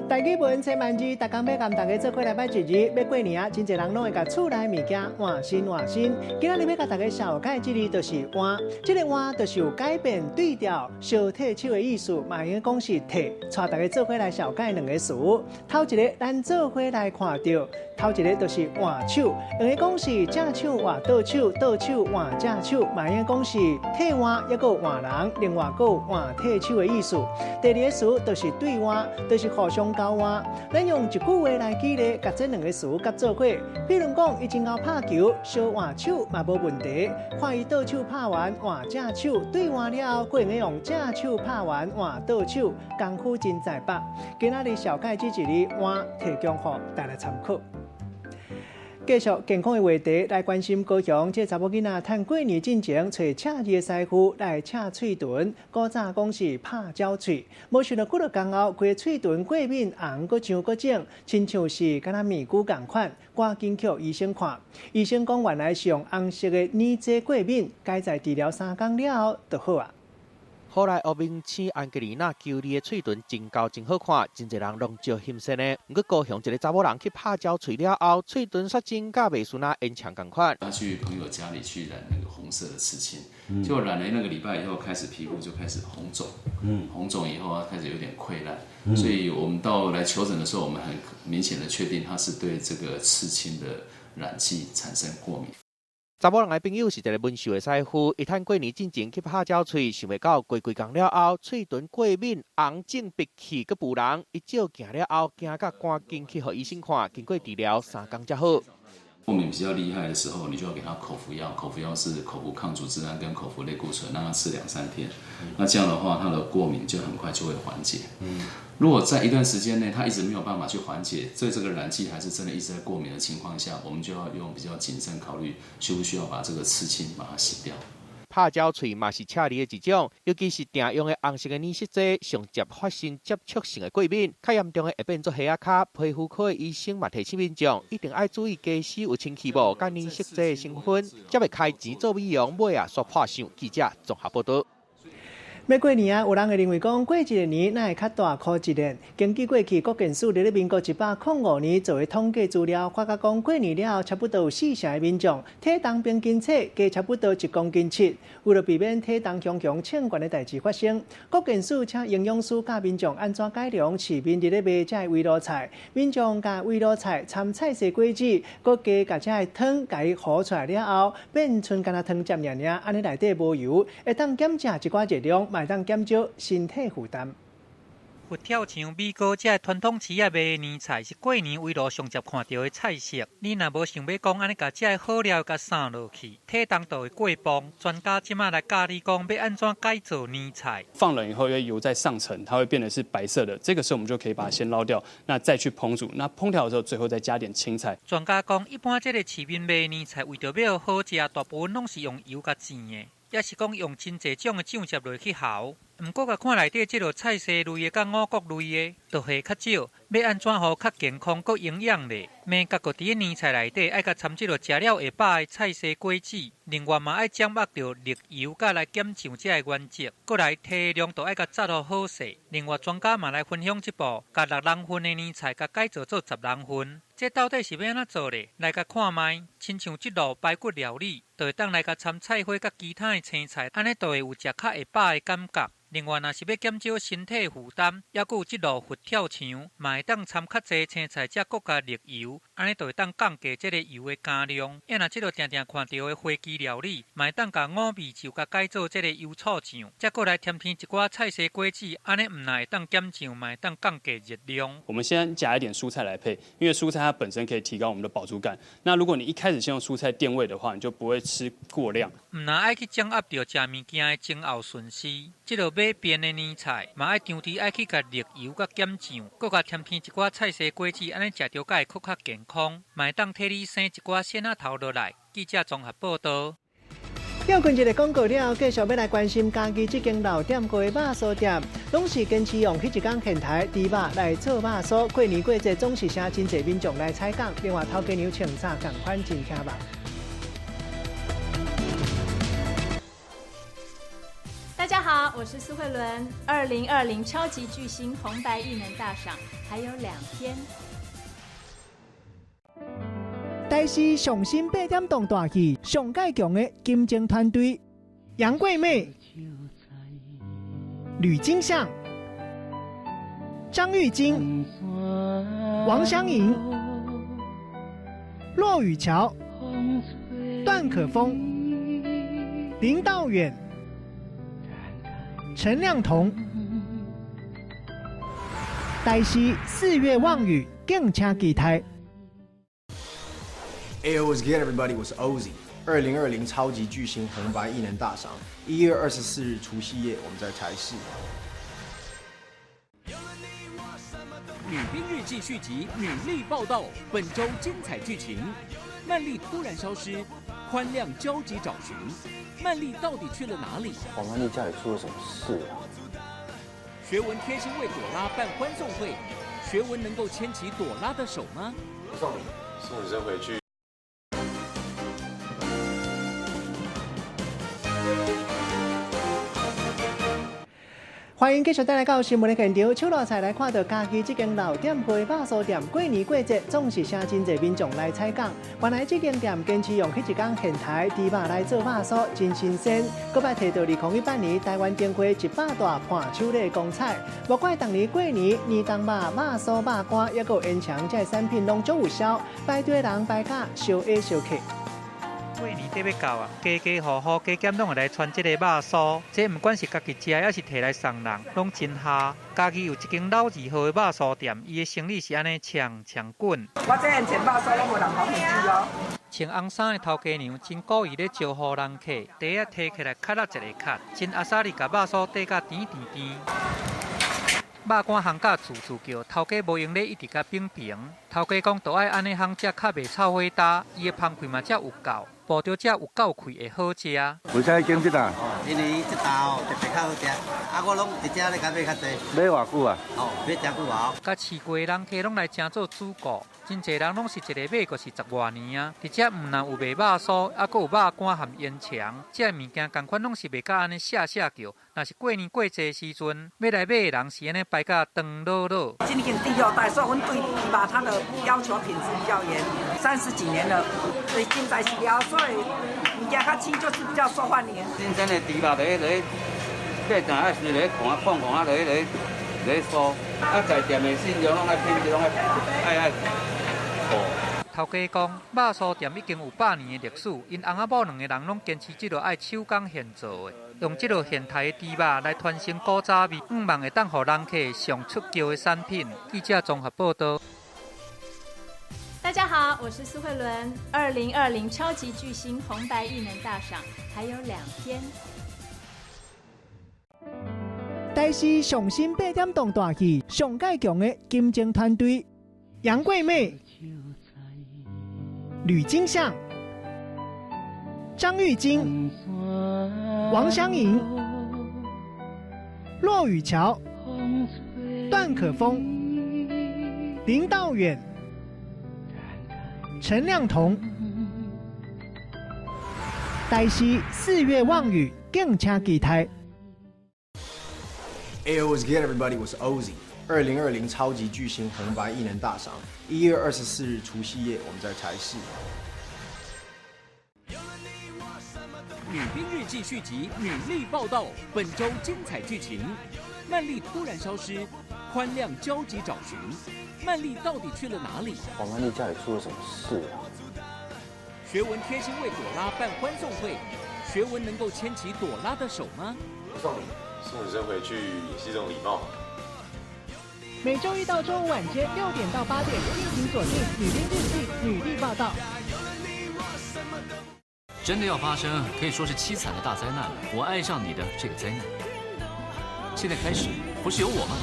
台語文千萬字，逐工欲共大家做伙來拜一日，欲過年啊，真濟人攏會共厝內物件換新換新。今仔日欲共大家紹介這个就是換，這个換就是有改變、對調、相替手的意思，嘛會用講是替。帶大家做伙來紹介兩個詞，頭一个咱做伙來看著，頭一個就是換手，用講是正手換倒手，倒手換正手，嘛會用講是替換，抑閣換人，另外閣有換替手的意思。第二个詞就是對換，就是互相交換。咱用一句話來舉例，共這兩个詞合做伙。比如講，伊真𠢕拍球，相換手嘛無問題。看伊倒手拍完換正手，對換了後，閣會用用正手拍完換倒手，功夫真在北。今仔日紹介這一个換，提供予大家參考。繼續健康的話題來關心高雄，這查某囡仔趁過年進前，揣赤字的師傅來赤喙唇，古早講是拍鳥喙，無想到幾落工後，規个喙唇過敏紅閣脹閣腫，親像是敢若面具仝款，趕緊去予醫生看。醫生講原來是用紅色的乳劑過敏，該在治療3工了後就好啊。好萊塢明星安吉麗娜·裘莉的喙唇真厚真好看，真濟人攏足欣羨的。毋過高雄一个查某人去拍鳥喙了後，喙唇煞真甲袂输那烟肠仝款。他去朋友家裡去染那個紅色的刺青，就染了那個禮拜以後，開始皮膚就開始紅腫，紅腫以後啊，開始有點潰爛，所以我們到來求診的時候，我們很明顯的確定他是對這個刺青的染劑產生過敏。查某人的朋友是一個紋繡的師傅，伊趁過年進前去拍鳥喙，想袂到過幾工了後，喙唇過敏、紅腫、白氣，閣浮膿。伊照鏡了後，驚甲趕緊去予醫生看，經過治療3工才好。過敏比較厲害的時候，你就要給他口服藥，口服藥是口服抗組織胺跟口服類固醇，讓他吃2、3天。那這樣的話，他的過敏就很快就會緩解。如果在一段時間內，他一直沒有辦法去緩解，對這個染劑還是真的一直在過敏的情況下，我們就要用比較謹慎考慮，需不需要把這個刺青把它洗掉。拍鳥喙嘛是赤字的一種，尤其是定用的紅色的染色劑，上捷發生接觸性的過敏，較嚴重的會變做蝦仔跤。皮膚科的醫生嘛提醒民眾，一定愛注意家私有清氣無，佮染色劑的成分，才袂開錢做美容，尾仔煞破相。記者綜合報道。欲過年啊，有人會認為講過一个年，哪會較大箍一點？根據過去國健署佇咧民國105年做的統計資料，發覺講過年了後，差不多有4成的民眾體重平均體加差不多1公斤7。為了避免體重雄雄稱懸的代誌發生，國健署請營養師教民眾按怎改良市面佇咧賣這个圍爐菜。民眾共圍爐菜摻菜薑果子，閣加共這个湯，共伊和出來了後，變賰敢若湯汁爾爾，按呢內底無油，會當減食一寡熱量，嘛會當減少身體負擔。佛跳牆、米糕這个傳統市仔賣的年菜，是過年圍爐上捷看著的菜色。你若無想欲講按呢，共這个好料共送落去，體重就會過磅。專家這馬來教你講，欲按怎改做年菜。放冷以後，因為油在上層，它會變得是白色的。這個時候我們就可以把它先撈掉，那再去烹煮。那烹調的時候，最後再加點青菜。專家講，一般這个市面賣的年菜，為著欲好食，大部分攏是用油共煎的，抑是講用真濟種的醬汁落去餚。毋過，共看內底這落菜薑類的佮五穀類的，就會較少。欲按怎予較健康、閣營養咧？味覺閣佇咧年菜內底愛共摻這落食了會飽的菜薑果子，另外嘛愛掌握著濾油佮來減醬這个原則，閣來體量都愛共紮予好勢。另外，專家嘛來分享這步，共6人份的年菜，共改造做10人份。這到底是欲按怎做咧？來共看覓，親像這道排骨料理，就會當來共摻菜花佮其他的青菜，按呢就會有食較會飽的感覺。另外，若是欲減少身體負擔，猶閣有這道佛跳牆，嘛會當摻較濟青菜，才閣共濾油，按呢就會當降低這个油的加量。啊若這个定定看著的花枝料理，嘛會當共五味酒共改做這个油醋醬，再閣來添添一寡菜薒果子，按呢毋但會當減醬，嘛會當降低熱量。我們先夾一點蔬菜來配，因為蔬菜它本身可以提高我們的飽足感。那如果你一開始先用蔬菜墊胃的話，你就不會吃過量。毋但愛去掌握著食物件的前後順序，這个買便的年菜嘛愛長期愛去共瀝油佮減醬，閣共添添一寡菜薒果子，按呢食著才會閣較健康，嘛會當替你省一寡線仔頭落來。記者綜合報導。跳過一个廣告了，繼續欲來關心嘉義這間老店過的肉酥店，攏是堅持用彼一工現刣豬肉來做肉酥。過年過節總是請真濟民眾來採購。另外，頭家娘穿早仝款真聽吧。大家好，我是蘇慧倫。2020超級巨星紅白藝能大賞還有2天。台視上新八點檔大戲上蓋強的金鐘團隊，楊貴媚、呂金相、張玉京、王湘瑩、駱雨橋、段可風、林道遠、陳亮彤。台視四月望雨，敬請期待。 Hey, what's good, everybody？我是 Ozzy。2020超級巨星紅白藝能大賞，1月24日除夕夜，我們在台視。女兵日記續集女力報道，本週精彩劇情：曼麗突然消失，寬亮焦急找尋，曼麗到底去了哪裡？黃曼麗家裡出了什麼事啊？學文貼心為朵拉辦歡送會，學文能夠牽起朵拉的手嗎？送你，送女生回去。歡迎繼續轉來到新聞的現場，手路菜來看到嘉義這間老店鋪的肉酥店，過年過節總是請真濟民眾來採購。原來這間店堅持用彼一工現刣豬肉來做肉酥，真新鮮。閣擺提到2018年台灣燈會100大伴手禮公彩，無怪逐年過年年冬肉、肉酥、肉乾，抑閣有煙腸，這個產品攏足有銷，排隊人排甲燒下燒客。過年得欲到啊，家家戶戶加減攏會來傳這个肉酥，這毋管是家己食，抑是提來送人，攏真合。嘉義有一間老字號的肉酥店，伊的生意是按呢搶搶滾。我這煎肉酥攏無人講唔哦。穿紅衫的頭家娘真故意咧招呼人客，袋仔提起來較落一个卡，真阿莎力共肉酥綴甲甜甜甜。肉乾烘甲滋滋叫，頭家無閒咧一直共反評。頭家講，都愛按呢烘才較袂臭火焦，伊的芳氣嘛才有夠。捕著才有夠氣會好食。為啥揀這檔？因為這檔吼特別較好食，啊，我攏佇遮咧共買較濟。買偌久啊？哦，買誠久啊。佮試過人客攏來成做主顧，真濟人攏是一个買就是10外年啊。佇遮毋但有賣肉酥，啊，閣有肉乾含煙腸，這个物件仝款攏是賣甲按呢寫寫叫。若是過年過節時陣，欲來買的人是按呢排甲長老老。這間店又大，所以阮對豬肉它的要求品質比較嚴，30幾年了，所以真材實料，所以物件較輕，就是比較受歡迎。新鮮的豬肉咧咧，買轉來時咧看啊看看啊咧咧咧酥，啊在店的信用攏愛品質攏愛愛愛好。頭家講，肉酥店已經有100年的歷史，𪜶翁仔某兩个人攏堅持這个愛手工現做的，用這个現刣的豬肉來傳承古早味，向望會當予人客上出叫的產品。記者綜合報導。大家好，我是蘇慧倫。2020超級巨星紅白藝能大賞還有2天。台視上新八點檔大戲上蓋強的金鐘團隊，楊貴媚、呂金相、張玉京、王湘瑩、駱雨橋、段可風、林道遠、陳亮彤。台視四月望雨，敬請期待。 Hey, what's good, everybody？我是 Ozzy。2020超級巨星紅白藝能大賞，1月24日除夕夜，我們在台視。女兵日記續集《女力報道》，本周精彩劇情：曼麗突然消失，寬宽亮焦急找寻，曼丽到底去了哪里？黄曼丽家里出了什么事啊？学文贴心为朵拉办欢送会，学文能够牵起朵拉的手吗？不送礼，送女生回去也是一种礼貌。每周一到周五晚间6点到8点，敬请锁定《女兵日记》女力报道。真的要发生，可以说是凄惨的大灾难了。我爱上你的这个灾难，现在开始不是有我吗？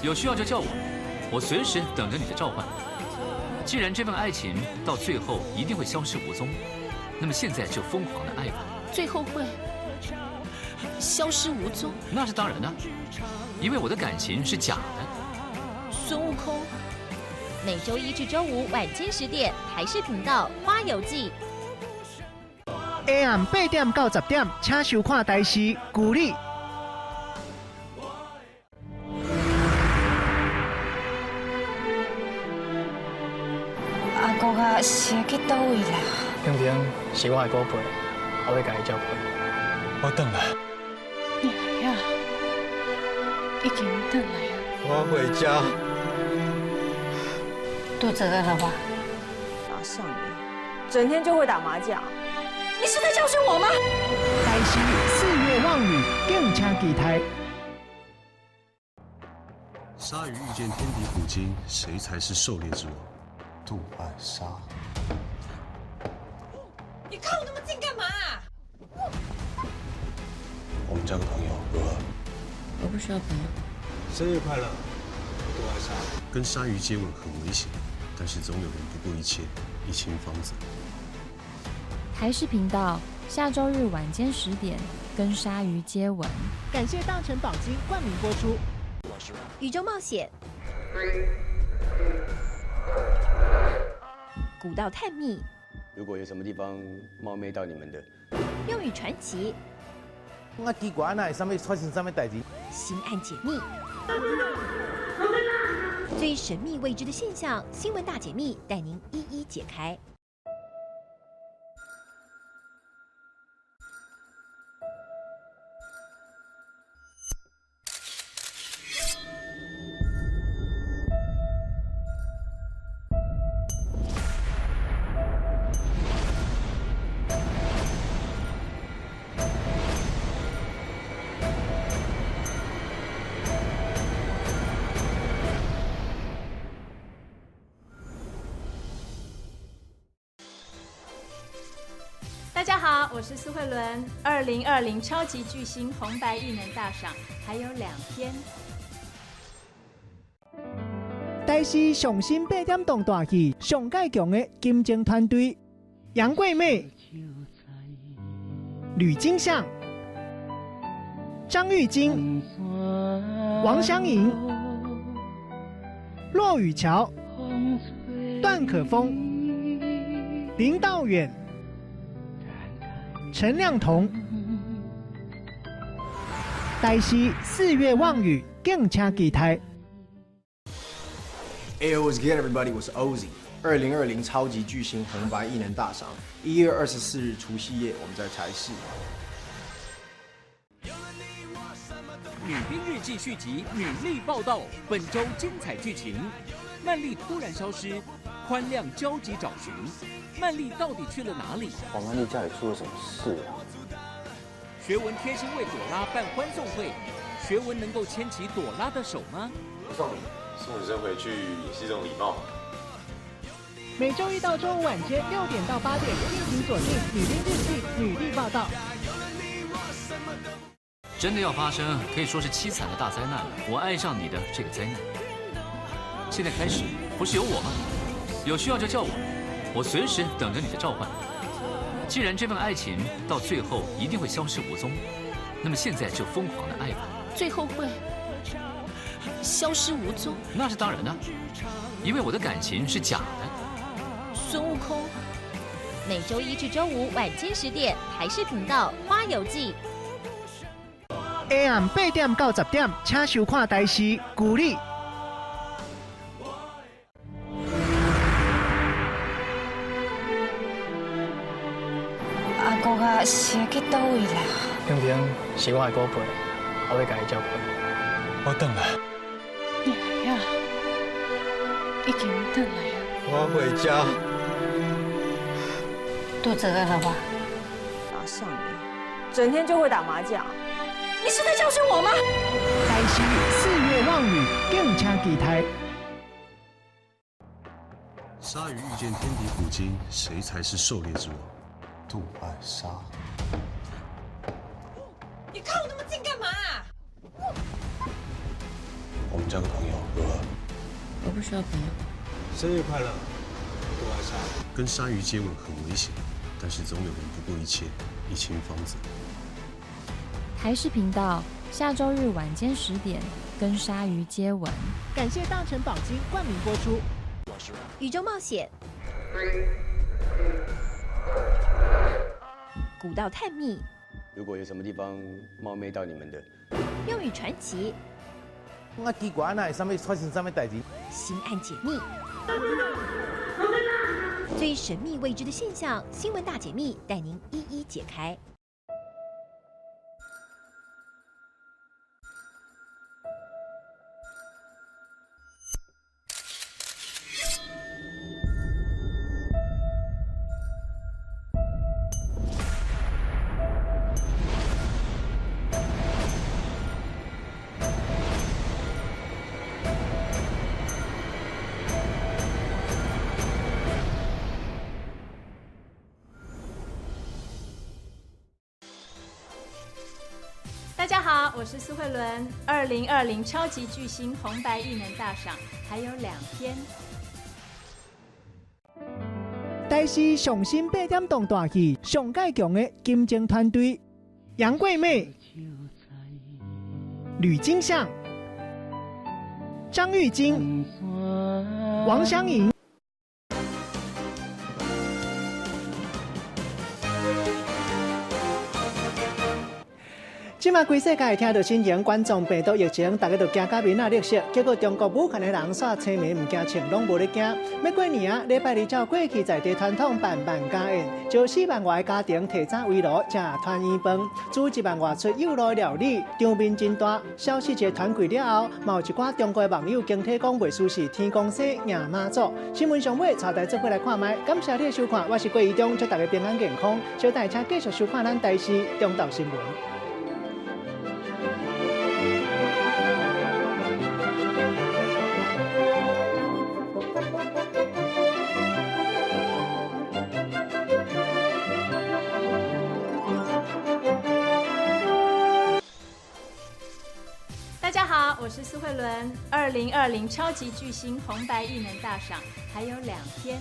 有需要就叫我，我随时等着你的召唤。既然这份爱情到最后一定会消失无踪，那么现在就疯狂的爱吧。最后会消失无踪？那是当然的，因为我的感情是假的。孙悟空，每周一至周五晚间10点，台视频道《花游记》。下暗8点到10点，请收看台视《古力》。阿国啊，是去佗位啦？平平是我的宝贝，我欲共伊照顾。我转来。你呀，已经转来啊。我回家。肚子饿了吧？打上你，整天就会打麻将。你是在教训我吗？台视四月望雨，敬请期待。鲨鱼遇见天敌虎鲸，谁才是狩猎之王？杜艾莎。你靠我那么近干嘛？我们交个朋友如何？我不需要朋友。生日快乐，杜艾莎。跟鲨鱼接吻很危险，但是总有人不顾一切，一亲芳泽。台视频道下周日晚间10点，跟鲨鱼接吻。感谢大成宝金冠名播出。宇宙冒险，古道探秘，如果有什么地方冒昧到你们的，用语传奇，我奇怪，那会啥物发生啥物代志？刑案解密，最神秘未知的现象，新闻大解密带您一一解开。大家好，我是苏慧伦。2020超级巨星红白艺能大赏还有2天。台视上新八点档大戏，上盖强的金钟团队，杨贵媚、吕金相、张玉京、王湘莹、骆雨桥、段可风、林道远。陈亮彤，台视四月望雨，敬请期待。 Hey, what's good, everybody？我是 Ozzy。2020超级巨星红白艺能大赏，1月24日除夕夜，我们在台视。《女兵日记》续集《女力报道》，本周精彩剧情：曼丽突然消失，宽亮焦急找寻，曼丽到底去了哪里？黄曼丽家里出了什么事啊？学文贴心为朵拉办欢送会，学文能够牵起朵拉的手吗？不送礼，送女生回去也是一种礼貌。每周一到周五晚间6点到8点，敬请锁定《女兵日记》女力报道。真的要发生，可以说是凄惨的大灾难了。我爱上你的这个灾难，现在开始不是有我吗？有需要就叫我，我随时等着你的召唤。既然这份爱情到最后一定会消失无踪，那么现在就疯狂的爱吧。最后会消失无踪？那是当然的，因为我的感情是假的。孙悟空，每周一至周五晚间10点，台视频道《花游记》。下暗8点到10点，请收看台视《古力》。阿国啊，是去佗位啦？平平是我的宝贝，我欲共伊照顾。我转来。你来啊，已經轉來啊！我回家。肚子餓了吧？哪像你，整天就會打麻將。你是在教訓我嗎？台視四月望雨，敬請期待。鯊魚遇見天敵虎鯨，誰才是狩獵之王？杜艾莎。你靠我那麼近幹嘛？我們交個朋友如何？我不需要朋友。生日快樂，杜艾莎。跟鯊魚接吻很危險，但是總有人不顧一切，一親芳澤。台視頻道下週日晚間10點，跟鯊魚接吻。感謝大成寶金冠名播出。宇宙冒險，古道探秘。如果有什麼地方冒昧到你們的，用語傳奇。我奇怪，那會啥物發生啥物代誌？刑案解密，最神秘未知的現象，新聞大解密帶您一一解開。大家好，我是蘇慧倫。2020超級巨星紅白藝能大賞還有2天。台視上新8點檔大戲，上蓋強的金鐘團隊，楊貴媚、呂金相、張玉京、王湘瑩。這馬規世界聽到新型冠狀病毒疫情，大家都驚甲面仔綠色。結果中國武漢的人煞清明毋驚穿，攏無咧驚。欲過年啊，禮拜二照過去在地傳統辦萬家宴，招4萬外家庭提早圍爐食團圓飯，煮1萬外出幼路料理，場面真大。消息一個傳開了後，嘛有一寡中國的網友驚體講袂輸是天公生贏媽祖。新聞上尾，帶大家做伙來看覓。感謝你的收看，我是郭怡中，祝大家平安健康。小等下請繼續收看咱台視中晝新聞。大家好，我是蘇慧倫。2020超級巨星紅白藝能大賞還有2天。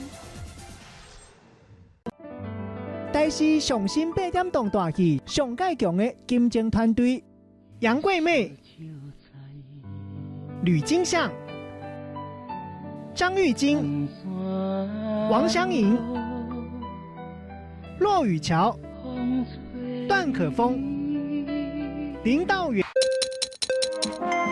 台視上新8點檔大戲，上蓋強的金鐘團隊，楊貴媚、呂金相、張玉京、王湘瑩、駱雨橋、段可峰、林道遠。